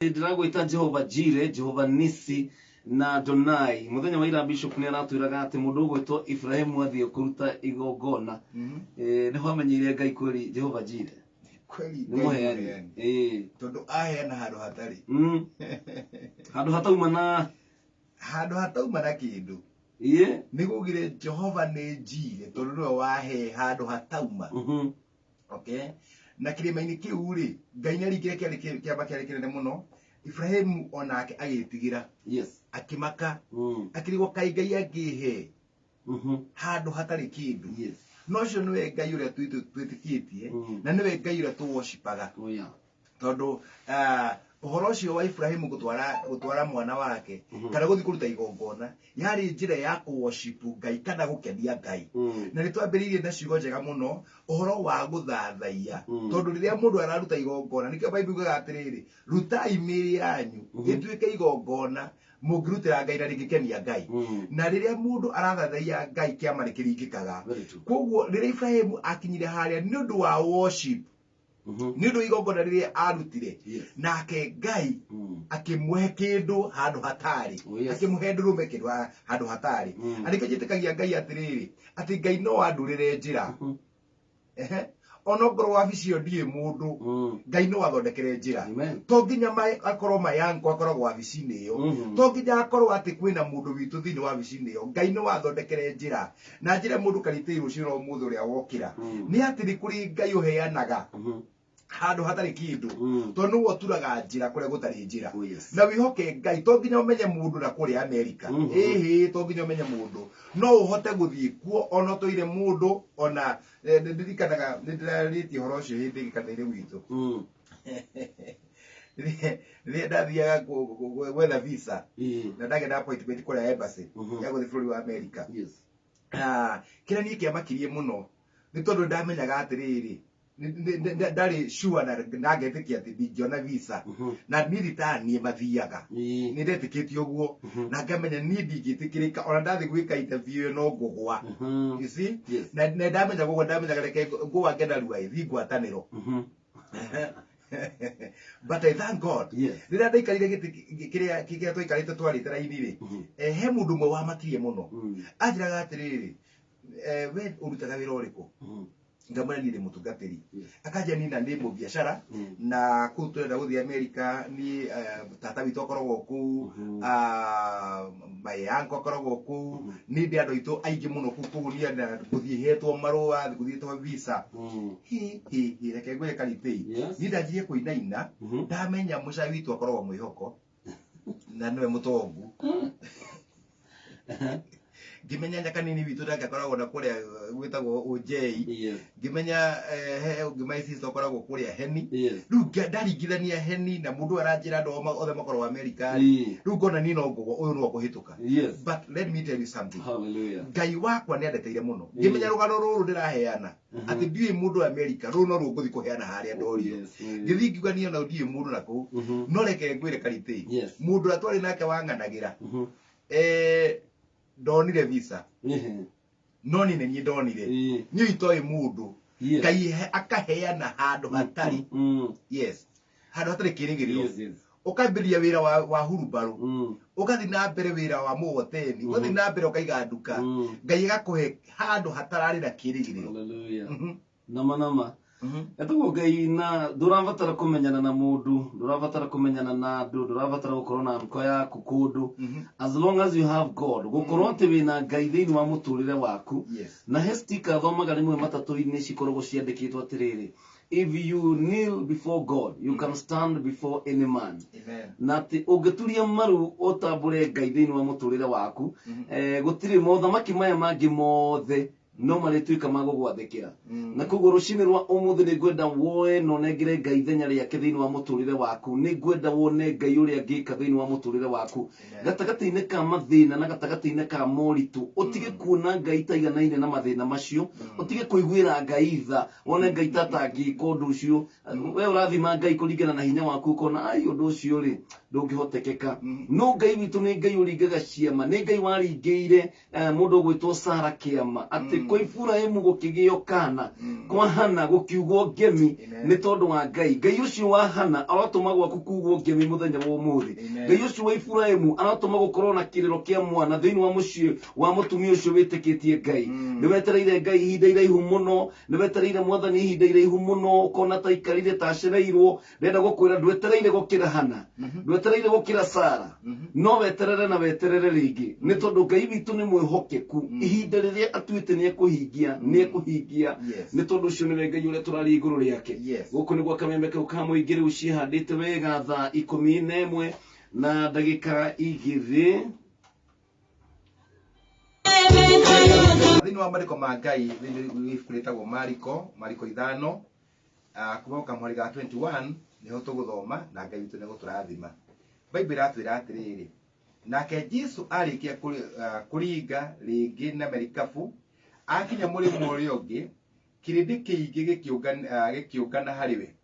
Ndĩragwĩta Jehova Jire, Jehova Nisi na Adonai. Mũthenya wa ira Bishop nĩ aratwĩraga atĩ mũndũ ũgwĩtwo Ibrahimu athiĩ kũruta igongona. Nĩho amenyeire Ngai kweli Jehova Jire. Kweli Nĩ Ngai mũheani. mũheani. Tondũ aheana handũ hatarĩ. Handũ hatauma na Handũ hatauma na kĩndũ. Nĩ gũgire Jehova nĩ Jire tondũ nĩwe wahe handũ hatauma. Okay. Na kĩrĩma-inĩ kĩu rĩ, Ngai nĩ aringire kĩarĩ kĩama kĩarĩ kĩnene mũno. Ibrahimu onake agĩtigĩra. Akĩmaka. Akĩrigwo kaĩ Ngai angĩhe handũ hatarĩ kĩndũ. No ũcio nĩwe Ngai ũrĩa twĩtĩkĩtie, na nĩwe Ngai ũrĩa tũworshipaga. Oh, yeah. Tondũ, ũhoro ũcio wa Ibrahimu gũtwara mwana wake, kana gũthiĩ kũruta igongona, yarĩ njĩra ya kũworship Ngai kana gũkenia Ngai. Na nĩ twambĩrĩirie na ciugo njega mũno, ũhoro wa gũthathaiya. Tondũ rĩrĩa mũndũ araruta igongona, nĩkĩo Bible yugaga atĩrĩrĩ, rutai mĩĩrĩ yanyu, ĩtuĩke igongona, mũngĩrutĩra Ngai na rĩngĩkenia Ngai. Na rĩrĩa mũndũ arathathaiya Ngai, kĩama nĩ kĩringĩkaga. Very true. Koguo rĩrĩa Ibrahimu akinyire harĩa nĩ ũndũ wa worship, nĩ ũndũ wa igongona rĩrĩa arutire, nake Ngai akĩmũhe kĩndũ handũ hatarĩ. Oh, yes. Akĩmũhe ndũrũme kĩndũ handũ hatarĩ. Na nĩkĩo njĩtĩkagia Ngai atĩrĩrĩ, atĩ Ngai no andũrĩre njĩra. Onokorwo wabici ĩyo ndiĩ mũndũ, Ngai no athondekere njĩra. Amen. To nginya akorwo mayanko akoragwo wabici-inĩ ĩyo. To nginya akorwo atĩ kwĩna mũndũ witũ thĩinĩ wa wabici-inĩ ĩyo. Ngai no athondekere njĩra. Na njĩre mũndũ karitĩi rũciũ rwa ũmũthĩ ũrĩa wokĩra. Nĩ atĩ nĩ kũrĩ Ngai ũheanaga handũ hatarĩ kĩndũ. Tondũ nĩwe ũturaga njĩra kũrĩa gũtarĩ njĩra. Oh, yes. Na wĩhoke Ngai, to nginya ũmenye mũndũ na kũrĩa Amerika. Ĩhĩ, to nginya ũmenye mũndũ. No ũhote gũthiĩ kuo ona ũtũire mũndũ, ona, nĩ ndirikanaga, nĩ ndĩrarĩtie ũhoro ũcio hĩndĩ ĩngĩ kanitha-inĩ gwitũ. Rĩrĩa ndathiaga gwetha visa, na ndagĩa na appointment kũrĩa embassy ya gũthiĩ bũrũri wa America. Kĩrĩa niĩ kĩamakirie mũno nĩ tondũ ndamenyaga atĩrĩrĩ, ndarĩ sure na ngetĩkia atĩ ndingĩona visa. Na niĩ ti ta niĩ mathiaga. Nĩ ndetĩkĩtie ũguo. Na ngamenya niĩ ndingĩtĩkĩrĩka, ona ndathiĩ gwĩka interview ĩyo no ngũgwa. You see? Na ndamenya ũguo, ndamenyaga reke ngũa ngena rua ĩ, thi ngwatanĩro. But I thank God. Rĩrĩa ndaikarire gĩtĩ kĩrĩa twaikarĩte twarĩte raini rĩ, he mũndũ ũmwe wamakirie mũno. Anjĩraga atĩrĩrĩ, we ũrutaga wĩra ũrĩkũ? Ngamwĩra niĩ ndĩ mũtungatĩri. Akanjĩra niĩ na ndĩ mũbiacara, na kũu tũrenda gũthiĩ America, niĩ, tata witũ akoragwo kũu, my uncle akoragwo kũu, niĩ ndĩ andũ aitũ aingĩ mũno kũu, koguo niĩ na ngũthiĩ hetwo marũa, ngũthiĩ hetwo visa. Hi, hi, hi, reke ngwĩre Karitei. Niĩ ndanjirie kũinaina, ndamenya mũcai witũ akoragwo mwĩhoko, na nĩwe mũtongu. Ngĩmenya nyakanini witũ nake akoragwo na kũrĩa gwĩtagwo Ũnjei. Ngĩmenya, he ũngĩ my sister akoragwo kũrĩa Heni. Rĩu ndaringithania Heni na mũndũ ũyũ aranjĩra andũ othe makoragwo Amerika rĩ. Rĩu ngona niĩ no ngũgwa, ũyũ nĩwe ũkũhĩtũka. But let me tell you something. Hallelujah. Ngai wakwa nĩ andeteire mũno. Ngĩmenya rũgano rũrũ ndĩraheana, atĩ ndiũĩ mũndũ wa Amerika, rũrũ no ruo ngũthiĩ kũheana harĩa ndorio. Ngĩthiĩ ngiuga niĩ ona ndiũĩ mũndũ na kũu. No reke ngwĩre Karitĩ, mũndũ ũrĩa twarĩ nake wang'anagĩra, ndonire visa. No niĩ nĩ niĩ ndonire. Niĩ itoĩ mũndũ. Ngai akaheana handũ hatarĩ. Yes. Handũ hatarĩ kĩrĩgĩrĩro. Ũkambĩrĩria wĩra wa hurumbarũ. Ũgathiĩ na mbere wĩra wa mũgoteni. Ũgathiĩ na mbere ũkaiga nduka. Ngai agakũhe handũ hatararĩ na kĩrĩgĩrĩro. Hallelujah. Nama nama. Etagwo Ngai na ndũrabatara kũmenyana na mũndũ, ndũrabatara kũmenyana na andũ, ndũrabatara gũkorwo na mko yaku kũndũ. As long as you have God, gũkorwo atĩ wĩna Ngai thĩinĩ wa mũtũrĩre waku. Na he sticker thomaga rĩmwe matatũ-inĩ cikoragwo ciandĩkĩtwo atĩrĩrĩ, if you kneel before God, you can stand before any man. Amen. Na atĩ ũngĩturia maru ũtambũre Ngai thĩinĩ wa mũtũrĩre waku, gũtirĩ mothamaki maya mangĩ mothe no marĩtuĩka ma gũgwathĩkĩra. Na koguo rũcinĩ rwa ũmũthĩ nĩ ngwenda woe na ũnengere Ngai ithenya rĩake thĩinĩ wa mũtũrĩre waku. Nĩ ngwenda wone Ngai ũrĩa angĩka thĩinĩ wa mũtũrĩre waku. Amen. Gatagatĩ-inĩ ka mathĩna na gatagatĩ-inĩ ka moritũ, ũtige kuona Ngai taiganaine na mathĩna macio, ũtige kũiguĩra Ngai tha, wone Ngai ta atangĩka ũndũ ũcio. We ũrathima Ngai kũringana na hinya waku, ũkona ai ũndũ ũcio rĩ ndũngĩhotekeka. No Ngai witũ nĩ Ngai ũringaga ciama, nĩ Ngai waringĩire mũndũ ũgwĩtwo Sara kĩama atĩ Kwa Iburahĩmu gũkĩgĩo kana, kwa Hana gũkiugwo ngemi Amen. nĩ tondũ wa Ngai. Ngai ũcio wa Hana arotũma gwaku kugwo ngemi mũthenya wa ũmũthĩ. Amen. Ngai ũcio wa Iburahĩmu arotũma gũkorwo na kĩrĩro kĩa mwana thĩinĩ wa mũciĩ wa mũtumia ũcio wĩtĩkĩtie Ngai. Nĩ wetereire Ngai ihinda iraihu mũno, nĩ wetereire Mwathani ihinda iraihu mũno, ũkona ta aikarire ta acereirwo. Ndĩrenda gũkwĩra ndwetereire gũkĩra Hana, ndwetereire gũkĩra Sara, no weterere na weterere rĩngĩ, nĩ tondũ Ngai witũ nĩ mwĩhokeku. Ihinda rĩrĩa atuĩte nĩ ekũhingia, nĩ ekũhingia. Yes. Nĩ tondũ ũcio nĩwe Ngai ũrĩa tũraria igũrũ rĩake. Yes. Gũkũ nĩ gwa kameme kau ka mũingĩ rĩu ciĩhandĩte wega thaa 11 na ndagĩka 2. Thĩinĩ wa mariko ma Ngai, thĩinĩ wa ibuku rĩtagwo Mariko, Mariko 5, kuma kamũhari ga 21 nĩho tũgũthoma na Ngai witũ nĩegũtũrathima. Bible ĩratwĩra atĩrĩrĩ, nake Jesu arĩkia kũringa rĩngĩ na merikabu, akinya mũrĩmo ũrĩa ũngĩ, kĩrĩndĩ kĩingĩ gĩkĩũngana harĩ we.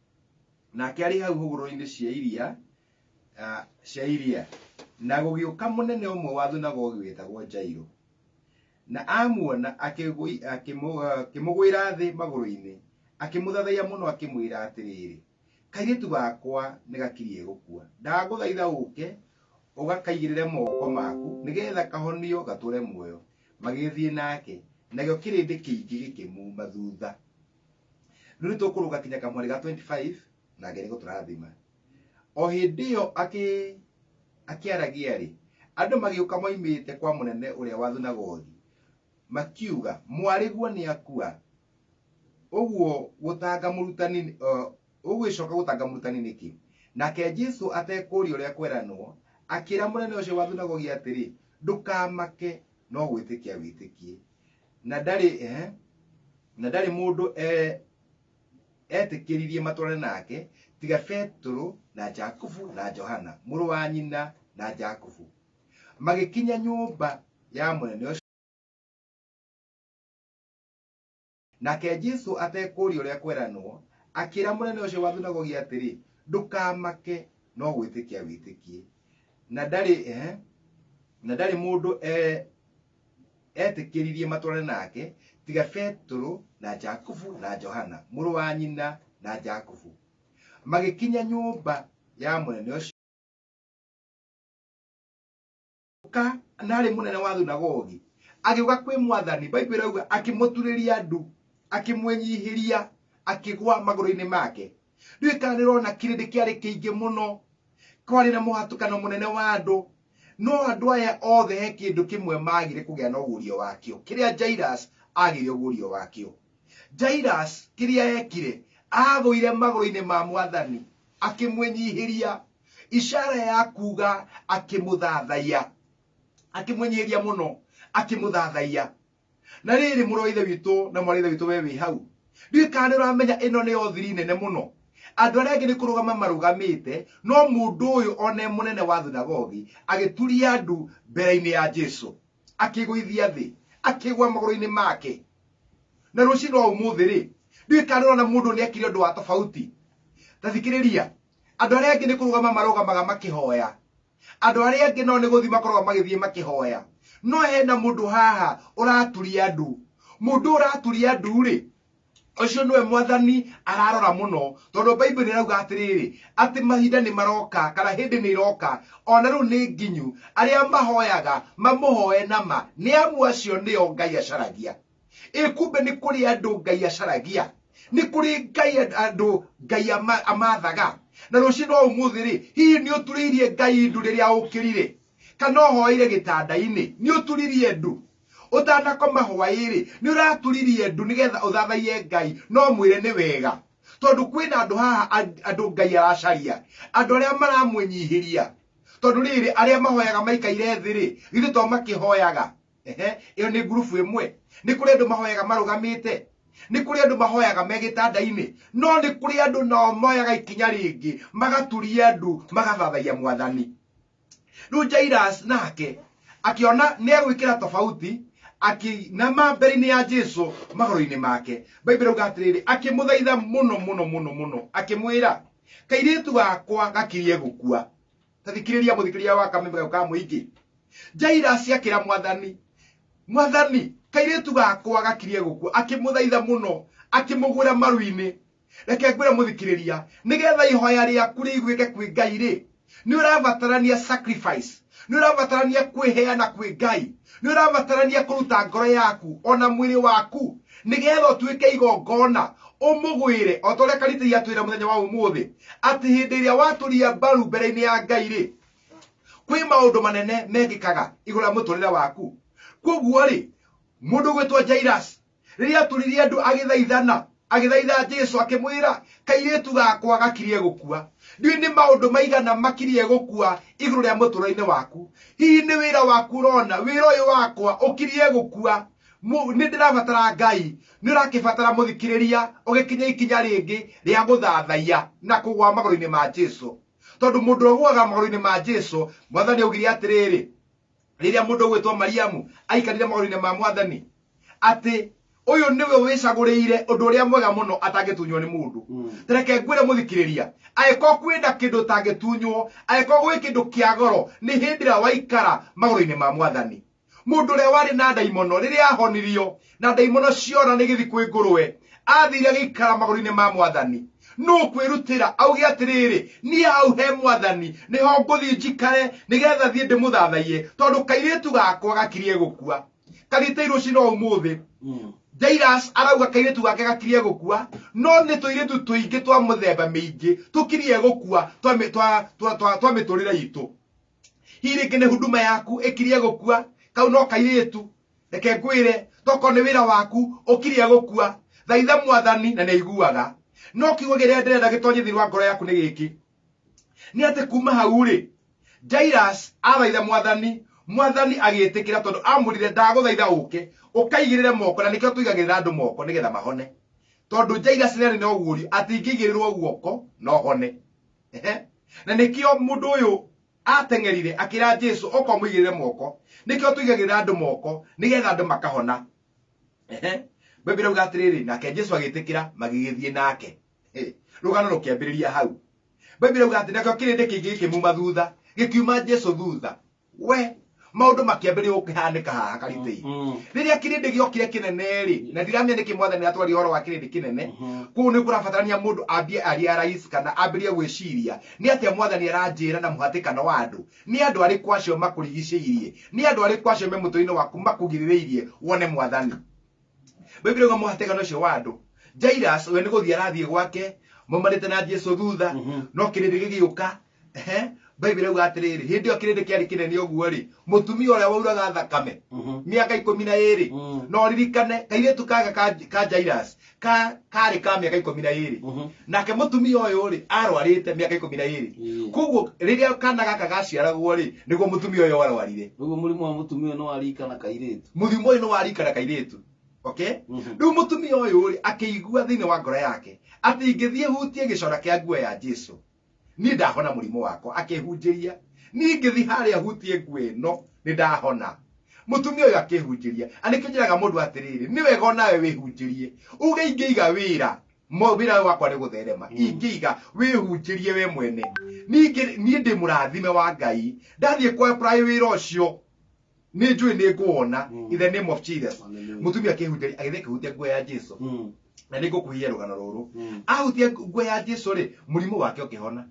Nake arĩ hau hũgũrũrũ-inĩ cia iria, cia iria, na gũgĩũka mũnene ũmwe wa thunagogi wĩtagwo Jairũ. Na amuona akĩmũgwĩra thĩ magũrũ-inĩ, akĩmũthathaiya mũno, akĩmwĩra atĩrĩrĩ, kairĩtu gakwa nĩ gakirie gũkua, ndagũthaitha ũke ũgakaigĩrĩre moko maku nĩgetha kahonio gatũre muoyo. Magĩgĩthiĩ nake, nakĩo kĩrĩndĩ kĩingĩ gĩkĩmuma thutha. Rĩu nĩ tũkũrũga kinya kamweri ga 25 na Ngai nĩegũtũrathima. O hĩndĩ ĩyo akĩaragia rĩ, andũ magĩũka moimĩte kwa mũnene ũrĩa wa thunagogi, makiuga mwarĩguo nĩ akua, ũguo gũtanga mũrutani, ũgwĩcoka gũtanga mũrutani nĩkĩ? Nake Jesu atekũũria ũrĩa kweranwo, akĩra mũnene ũcio wa thunagogi atĩrĩ, ndũkamake, no gwĩtĩkia wĩtĩkie. Na ndarĩ mũndũ etĩkĩririe matwarane nake tiga Petero na Jakubu na Johana mũrũ wa nyina na Jakubu. Magĩkinya nyũmba ya mũnene ũcio. Nake Jesu atekũũria ũrĩa kweranwo, akĩra mũnene ũcio wa thunagogi atĩrĩ, ndũkamake, no gwĩtĩkia wĩtĩkie. Na ndarĩ mũndũ etĩkĩririe matwarane nake tiga Petero na Jakubu na Johana mũrũ wa nyina na Jakubu. Magĩkinya nyũmba ya mũnene ũcio. Ka na arĩ mũnene wa thunagogi, agĩũka kwĩ Mwathani, Bible ĩrauga akĩmũturĩria ndu, akĩmwĩnyihĩria, akĩgwa magũrũ-inĩ make. Ndiũĩ kana nĩũrona kĩrĩndĩ kĩarĩ kĩingĩ mũno, kwarĩ na mũhatũkano mũnene wa andũ, no andũ aya othe he kĩndũ kĩmwe magire kũgĩa na ũguũrio wakĩo, kĩrĩa Jairus agire ũguũrio wakĩo. Jairus kĩrĩa ekire, agũire magũrũ-inĩ ma Mwathani, akĩmwĩnyihĩria, ishara ya kuga akĩmũthathaiya, akĩmwĩnyihĩria mũno, akĩmũthathaiya. Na rĩrĩ mũrũ wa ithe witũ na mwarĩ wa ithe witũ we wĩ hau, ndiũĩ kana nĩ ũramenya ĩno nĩyo thiri nene mũno. Andũ arĩa angĩ nĩ kũrũgama marũgamĩte, no mũndũ ũyũ one mũnene wa thunagogi agĩturia ndu mbere-inĩ ya Jesu, akĩgũithia thĩ, akĩgwa magũrũ-inĩ make. Na rũcinĩ rwa ũmũthĩ rĩ, ndiũĩ kana nĩ ũrona mũndũ nĩ ekire ũndũ wa tofauti. Ta thikĩrĩria, andũ arĩa angĩ nĩ kũrũgama marũgamaga makĩhoya, andũ arĩa angĩ no nĩ gũthiĩ makoragwo magĩthiĩ makĩhoya, no hena mũndũ haha ũraturia ndu. Mũndũ ũraturia ndu rĩ, ũcio nĩwe Mwathani ararora mũno, tondũ Bible nĩ ĩrauga atĩrĩrĩ, atĩ mahinda nĩ maroka, kana hĩndĩ nĩ iroka, ona rĩu nĩ nginyu, arĩa mahoyaga mamũhoe na ma, nĩ amu acio nĩo Ngai acaragia. Ĩ kumbe nĩ kũrĩ andũ Ngai acaragia, nĩ kũrĩ Ngai andũ Ngai amathaga. Na rũcinĩ rwa ũmũthĩ rĩ, hihi nĩ ũturĩirie Ngai ndu rĩrĩa ũkĩrire, kana ũhoeire gĩtanda-inĩ, nĩ ũturirie ndu? Ũtanakoma hwaĩ-rĩ, nĩ ũraturirie ndu nĩgetha ũthathaiye Ngai, no mwĩre nĩ wega. Tondũ kwĩna andũ haha andũ Ngai aracaria, andũ arĩa maramwĩnyihĩria. Tondũ rĩrĩ, arĩa mahoyaga maikaire thĩ rĩ, githĩ to makĩhoyaga? Ehe, ĩyo nĩ ngurubu ĩmwe. Nĩ kũrĩ andũ mahoyaga marũgamĩte, nĩ kũrĩ andũ mahoyaga me gĩtanda-inĩ, no nĩ kũrĩ andũ nao moyaga ikinya rĩngĩ, magaturia ndu, magathathaiya Mwathani. Rĩu Jairus nake akiona nĩ egwĩkĩra tofauti, akĩinama mbere-inĩ ya Jesu magũrũ-inĩ make. Bible ĩrauga atĩrĩrĩ, akĩmũthaitha mũno mũno mũno mũno, akĩmwĩra, kairĩtu gakwa gakirie gũkua. Ta thikĩrĩria mũthikĩrĩria wa kameme gau ka mũingĩ. Jairus akĩra Mwathani, Mwathani, kairĩtu gakwa gakirie gũkua. Akĩmũthaitha mũno, akĩmũgwĩra maru-inĩ. Reke ngwĩre mũthikĩrĩria, nĩgetha ihoya rĩaku rĩiguĩke kwĩ Ngai rĩ, nĩ ũrabatarania sacrifice, nĩ ũrabatarania kwĩheana kwĩ Ngai, nĩ ũrabatarania kũruta ngoro yaku ona mwĩrĩ waku nĩgetha ũtuĩke igongona, ũmũgwĩre o ta ũrĩa Karitei atwĩra mũthenya wa ũmũthĩ, atĩ hĩndĩ ĩrĩa watũria mbaru mbere-inĩ ya Ngai rĩ, kwĩ maũndũ manene mekĩkaga igũrũ rĩa mũtũrĩre waku. Koguo rĩ, mũndũ ũgwĩtwo Jairus rĩrĩa atũririe andũ agĩthaithana, agĩthaitha Jesu akĩmwĩra, kairĩtu gakwa gakirie gũkua. Ndiũĩ nĩ maũndũ maigana makirie gũkua igũrũ rĩa mũtũrĩre-inĩ waku. Hihi nĩ wĩra waku ũrona, wĩra ũyũ wakwa ũkirie gũkua, nĩ ndĩrabatara Ngai. Nĩ ũrakĩbatara mũthikĩrĩria ũgĩkinya ikinya rĩngĩ rĩa gũthathaiya na kũgũa magũrũ-inĩ ma Jesu. Tondũ mũndũ ũrĩa ũgũaga magũrũ-inĩ ma Jesu, Mwathani augire atĩrĩrĩ, rĩrĩa mũndũ ũgwĩtwo Mariamu aikarire magũrũ-inĩ ma Mwathani, atĩ ũyũ nĩwe wĩcagũrĩire ũndũ ũrĩa mwega mũno atangĩtunywo nĩ mũndũ. Tereke ngwĩre mũthikĩrĩria, angĩkorwo kwĩna kĩndũ ũtangĩtunywo, angĩkorwo gwĩ kĩndũ kĩa goro, nĩ hĩndĩ ĩrĩa waikara magũrũ-inĩ ma Mwathani. Mũndũ ũrĩa warĩ na ndaimono rĩrĩa ahonirio na ndaimono ciora nĩ gĩthiĩ kwĩ ngũrwe, athire agĩikara magũrũ-inĩ ma Mwathani. Nũ kwĩrutĩra auge atĩrĩrĩ, niĩ hau he Mwathani nĩho ngũthiĩ njikare nĩgetha thiĩ ndĩmũthathaiye, tondũ kairĩtu gakwa gakirie gũkua. Karitei rũcinĩ rwa ũmũthĩ, Jairus arauga kairĩtu gake gakirie gũkua, no nĩ tũirĩtu tũingĩ twa mũthemba mĩingĩ tũkirie gũkua twa mĩtũrĩre itũ. Hihi rĩngĩ nĩ huduma yaku ĩkirie gũkua, kau no kairĩtu. Reke ngwĩre, tokorwo nĩ wĩra waku ũkirie gũkua, thaitha Mwathani na nĩaiguaga. No kiugo kĩrĩa ndĩrenda gĩtonye thĩinĩ wa ngoro yaku nĩ gĩkĩ, nĩ atĩ kuma hau rĩ, Jairus athaitha Mwathani, Mwathani agĩtĩkĩra, tondũ amwĩrire ndagũthaitha ũke ũkaigĩrĩre moko, na nĩkĩo tũigagĩrĩra andũ moko nĩgetha mahone. Tondũ Jairus nĩarĩ na ũguũrio atĩ ingĩigĩrĩrwo guoko no hone. Na nĩkĩo mũndũ ũyũ ateng'erire akĩra Jesu oka ũmũigĩrĩre moko. Nĩkĩo tũigagĩrĩra andũ moko nĩgetha andũ makahona. Bible ĩrauga atĩrĩrĩ, nake Jesu agĩtĩkĩra, magĩgĩthiĩ nake. Rũgano rũkĩambĩrĩria hau. Bible ĩrauga atĩ nakĩo kĩrĩndĩ kĩingĩ gĩkĩmuma thutha, gĩkiuma Jesu thutha. We, maũndũ makĩambĩrĩria gũkĩhanĩka haha Karitei. Rĩrĩa kĩrĩndĩ gĩokire kĩnene rĩ, na ndiramenya nĩkĩ Mwathani atwaria ũhoro wa kĩrĩndĩ kĩnene, kũu nĩ kũrabatarania mũndũ ambie aria rais kana ambĩrĩrie gwĩciria nĩ atĩa Mwathani aranjĩra na mũhatĩkano wa andũ. Nĩ andũ arĩkũ acio makũrigicĩirie? Nĩ andũ arĩkũ acio me mũtwe-inĩ waku makũgirĩrĩirie wone Mwathani? Bible ĩrauga mũhatĩkano ũcio wa andũ. Jairus we nĩ gũthiĩ arathiĩ gwake, maumanĩte na Jesu thutha, no kĩrĩndĩ gĩgĩũka. Bible ĩrauga atĩrĩrĩ, hĩndĩ ĩyo kĩrĩndĩ kĩarĩ kĩnene ũguo rĩ, mũtumia ũrĩa wauraga thakame mĩaka 12, no ũririkane kairĩtu gaka ka Jairus karĩ ka mĩaka 12. Nake mũtumia ũyũ rĩ, arwarĩte mĩaka 12. Koguo rĩrĩa kana gaka gaciaragwo rĩ, nĩguo mũtumia ũyũ arwarire. Ũguo mũrimũ wa mũtumia ũyũ nĩ warika na kairĩtu. Mũrimũ ũyũ nĩ warika na kairĩtu. Okay? Rĩu mũtumia ũyũ rĩ, akĩigua thĩinĩ wa ngoro yake atĩ ingĩthiĩ hutie gĩcora kĩa nguo ya Jesu, niĩ ndahona mũrimũ wakwa. Akĩhunjĩria, niĩ ingĩthiĩ harĩa hutie nguo ĩno nĩ ndahona. Mũtumia ũyũ akĩhunjĩria. Na nĩkĩo njĩraga mũndũ atĩrĩrĩ, nĩ wega onawe wĩhunjĩrie. Uge ingĩiga wĩra, wĩra ũyũ wakwa nĩ gũtherema. Ingĩiga wĩhunjĩrie we mwene. Ningĩ niĩ ndĩ mũrathime wa Ngai, ndathiĩ kwa apply wĩra ũcio nĩ njũĩ nĩ ngũwona. In the name of Jesus. Hallelujah. Mũtumia akĩhunjĩria, agĩthiĩ akĩhutia nguo ya Jesu. Na nĩ ngũkuhia rũgano rũrũ. Ahutia nguo ya Jesu rĩ, mũrimũ wake ũkĩhona.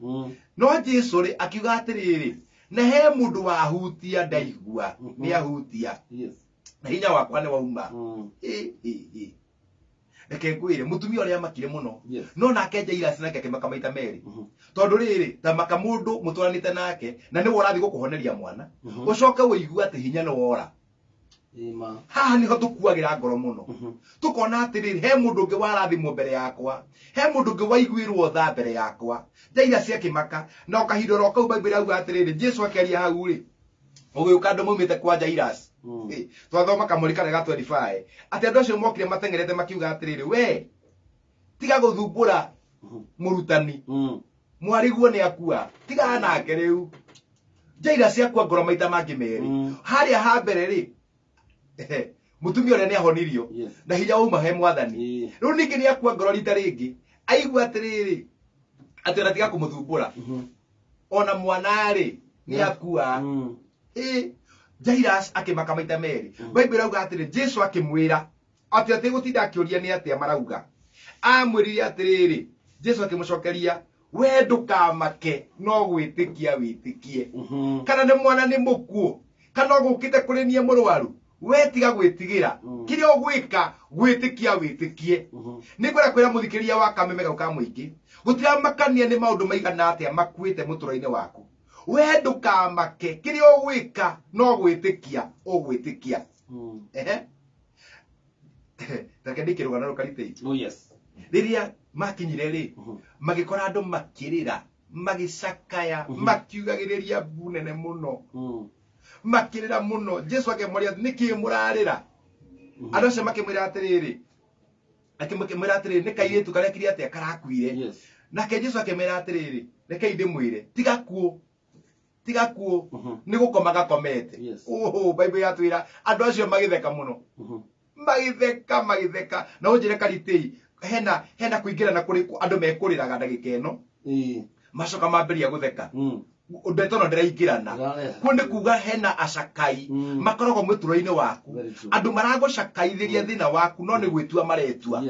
No Jesu rĩ, akiuga atĩrĩrĩ, na he mũndũ wahutia ndaigua, nĩ ahutia. Na hinya wakwa nĩ wauma. Reke ngwĩre, mũtumia ũrĩa amakire mũno. No nake Jairus nake akĩmaka maita merĩ. Tondũ rĩrĩ, ta maka mũndũ mũtwaranĩte nake, na nĩwe ũrathiĩ gũkũhoneria mwana. Ũcoke ũigue atĩ hinya nĩ wora. Haha nĩho tũkuagĩra ngoro mũno. Tũkona atĩrĩrĩ, he mũndũ ũngĩ warathimwo mbere yakwa, he mũndũ ũngĩ waiguĩrwo tha mbere yakwa. Jairus akĩmaka, na o kahinda oro kau Bible ĩrauga atĩrĩrĩ, Jesu akĩaria hau rĩ, ũgĩũka andũ maumĩte kwa Jairus. Twathoma kamũri karĩa ga 25, atĩ andũ acio mokire mateng'erete makiuga atĩrĩrĩ, we tiga gũthumbũra mũrutani, mwariguo nĩ akua, tiga nake rĩu. Jairus akua ngoro maita mangĩ merĩ. Harĩa ha mbere rĩ, mũtumia ũrĩa nĩ ahonirio, na hinya wauma he Mwathani. Rĩu ningĩ nĩ akua ngoro rita rĩngĩ, aigua atĩrĩrĩ, atĩ ona tiga kũmũthumbũra. Ona mwana rĩ, nĩ akua. Jairus akĩmaka maita merĩ. Bible ĩrauga atĩrĩ, Jesu akĩmwĩra atĩ ategũtinda akĩũria nĩ atĩa marauga. Amwĩrire atĩrĩrĩ, Jesu akĩmũcokeria, we ndũkamake no gwĩtĩkia wĩtĩkie. Kana nĩ mwana nĩ mũkuũ, kana ũgũkĩte kũrĩ niĩ mũrwaru, we tiga gwĩtigĩra. Kĩrĩa ũgwĩka, gwĩtĩkia wĩtĩkie. Nĩ ngwenda kwĩra mũthikĩrĩria wa Kameme gau ka mũingĩ, gũtiramakania nĩ maũndũ maigana atĩa makuĩte mũtũrĩre-inĩ waku. We ndũkamake, kĩrĩa ũgwĩka no gwĩtĩkia ũgwĩtĩkia. Ehe. Reke ndĩkie rũgano rũu Karitei. Oh yes. Rĩrĩa makinyire rĩ, magĩkora andũ makĩrĩra, magĩcakaya, makiugagĩrĩria mbu nene mũno. Makĩrĩra mũno. Jesu akĩmoria, nĩkĩ mũrarĩra? Andũ acio makĩmwĩra atĩrĩrĩ, akĩmwĩra atĩrĩrĩ, nĩ kairĩtu karĩa kire atĩa karakuire. Nake Jesu akĩmera atĩrĩrĩ, rekei ndĩmwĩre, tiga kuo, tiga kuo, nĩ gũkoma gakomete. Oho, Bible yatwĩra andũ acio magĩtheka mũno. Magĩtheka, magĩtheka. Na ũnjĩre Karitei, hena kũingĩrana kũrĩ andũ mekũrĩraga ndagĩka ĩno. Macoka mambĩrĩria gũtheka. Ndeto no ndĩraingĩrana. Kuo nĩ kuga hena acakai makoragwo mũtũrĩre-inĩ waku. Andũ maragũcakaithĩria thĩna waku no nĩ gwĩtua maretua.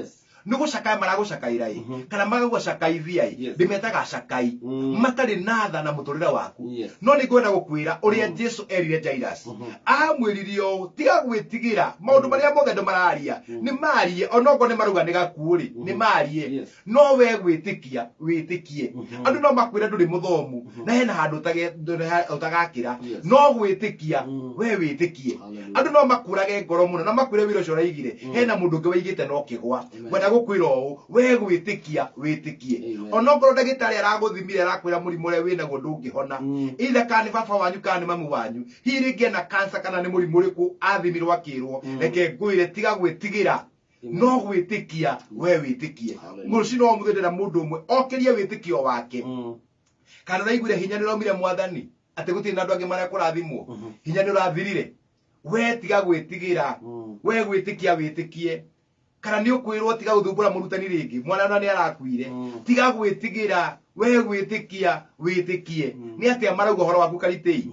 Nĩ gũcakaya maragũcakaĩra ĩ, kana magagũcakaithia ĩ, ndĩmetaga acakai matarĩ na tha na mũtũrĩre waku. No nĩ ngwenda gũkwĩra ũrĩa Jesu erire Jairus. Amwĩrire ũũ, tiga gwĩtigĩra maũndũ marĩa mothe andũ mararia, nĩ marie, onokorwo nĩ marauga nĩ gakuũ rĩ, nĩ marie. No we gwĩtĩkia, wĩtĩkie. Andũ no makwĩre ndũrĩ mũthomu, na hena handũ ũtagakĩra. No gwĩtĩkia, we wĩtĩkie. Andũ no makũrage ngoro mũno, na makwĩre wĩra ũcio ũraigire, hena mũndũ ũngĩ waigĩte no kĩgwa. Ngwenda gũkwĩra ũũ, we gwĩtĩkia, wĩtĩkie. Onokorwo ndagĩtarĩ aragũthimire, arakwĩra mũrimũ ũrĩa wĩnaguo ndũngĩhona. Either kana nĩ baba wanyu kana nĩ mamu wanyu, hihi rĩngĩ ena cancer kana nĩ mũrimũ ũrĩkũ athimirwo akĩrwo, reke ngwĩre tiga gwĩtigĩra. No gwĩtĩkia, we wĩtĩkie. Mũrũcinĩ wa ũmũthĩ ndĩrenda mũndũ ũmwe okĩrie wĩtĩkio wake. Kana ũraiguire hinya nĩ ũraumire mwathani, atĩ gũtirĩ na andũ angĩ marekũrathimwo. Hinya nĩ ũrathirire. We tiga gwĩtigĩra. We gwĩtĩkia wĩtĩkie. Kana nĩ ũkwĩrwo tiga gũthumbũra mũrutani rĩngĩ, mwana ona nĩ arakuire. Tiga gwĩtigĩra, we gwĩtĩkia wĩtĩkie. Nĩ atĩa marauga ũhoro waku Karitei?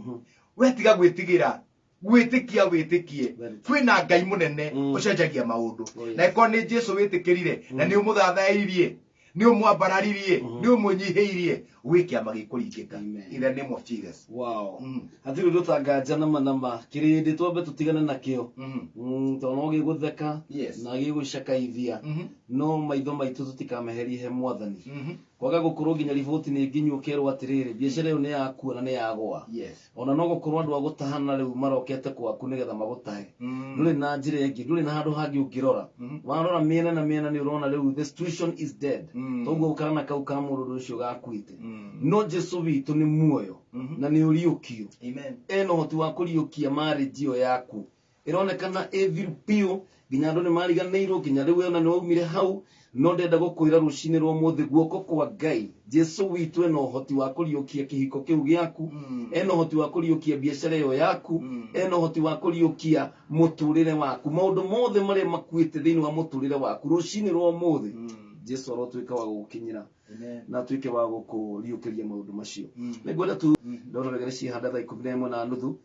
We tiga gwĩtigĩra, gwĩtĩkia wĩtĩkie. Kwĩna Ngai mũnene ũcenjagia maũndũ. Na ĩkorwo nĩ Jesu wĩtĩkĩrire, na nĩ ũmũthathaĩirie, nĩ ũmwambararirie, nĩ ũmũnyihĩirie, gwĩ kĩama gĩkũringĩka. In the name of Jesus. Wow. Hatirĩ ũndũ ũtanganja nama nama, kĩrĩndĩ twambe tũtigane nakĩo. Tondũ no gĩgũtheka na gĩgũcakaithia, no maitho maitũ tũtikameherie he mwathani. Kwaga gũkorwo nginya riboti nĩ nginyu ũkerwo atĩrĩrĩ, biacara ĩyo nĩ yakua na nĩ yagũa. Ona no gũkorwo andũ a gũtahana rĩu marokete gwaku nĩgetha magũtahe. Ndũrĩ na njĩra ĩngĩ, ndũrĩ na handũ hangĩ ũngĩrora. Warora mĩena na mĩena nĩ ũrona rĩu the situation is dead. Toguo kana kau ka mũndũ ũcio gakuĩte. No Jesu witũ nĩ muoyo na nĩ ũriũkio. Ena ũhoti wa kũriũkia marriage ĩyo yaku. Ĩronekana ĩ thiru biũ, nginya andũ nĩ mariganĩirwo, nginya rĩu ona nĩ waumire hau, no ndĩrenda gũkwĩra rũcinĩ rwa ũmũthĩ guoko kwa Ngai, Jesu witũ ena ũhoti wa kũriũkia kĩhiko kĩu gĩaku, ena ũhoti wa kũriũkia biacara ĩyo yaku, ena ũhoti wa kũriũkia mũtũrĩre waku, maũndũ mothe marĩa makuĩte thĩinĩ wa mũtũrĩre waku rũcinĩ rwa ũmũthĩ, Jesu arotuĩka wa gũgũkinyĩra na atuĩke wa gũkũriũkĩria maũndũ macio. Nĩngwenda tu ndona wega nĩ cihanda thaa ikũmi na ĩmwe na nuthu.